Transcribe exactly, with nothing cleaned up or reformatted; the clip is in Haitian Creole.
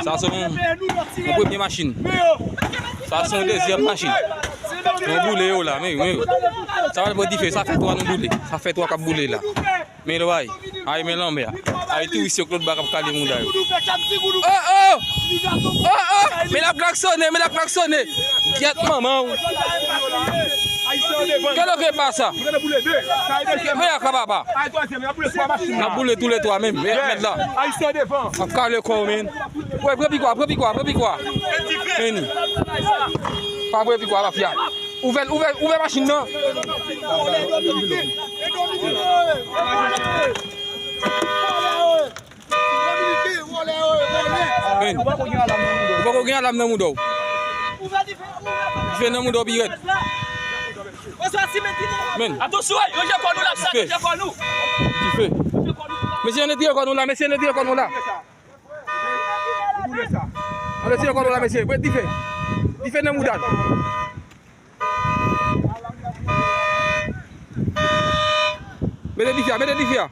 Sa se yon, yon premye machin. Sa se yon dezyèm machin. Nou boule yo la, men, men. Sa pral pran dife, sa fè twa nou boule. Sa fè twa k ap boule la. Men lwa, ay, men lanmè a. Ay, touris yo k lòt bò k ap kale mouda yo. Oh, oh! Oh, oh! Men l ap klaksonnen, men l ap klaksonnen. Gyèt manman w. Kè lè ke pa sa? Men a ka papa. N ap boule toulètwa menm. Mèt la. Ap kale kò w, men. Wè, pran pikwa, pran pikwa, pran pikwa. Vini. Pa pran pikwa, mafya. Ouvè, ouvè, ouvè machin nan. Men. Ou poko gen alam nan mouda w. Dife nan mouda w pi rèd. Men. Atansyon, ranje kò nou la, sa, ranje kò nou. Dife. Mesye, retire kò nou la, mesye, retire kò nou la. Retire kò nou la, mesye, mete dife. Dife nan mouda l. Mete dife a, mete dife a.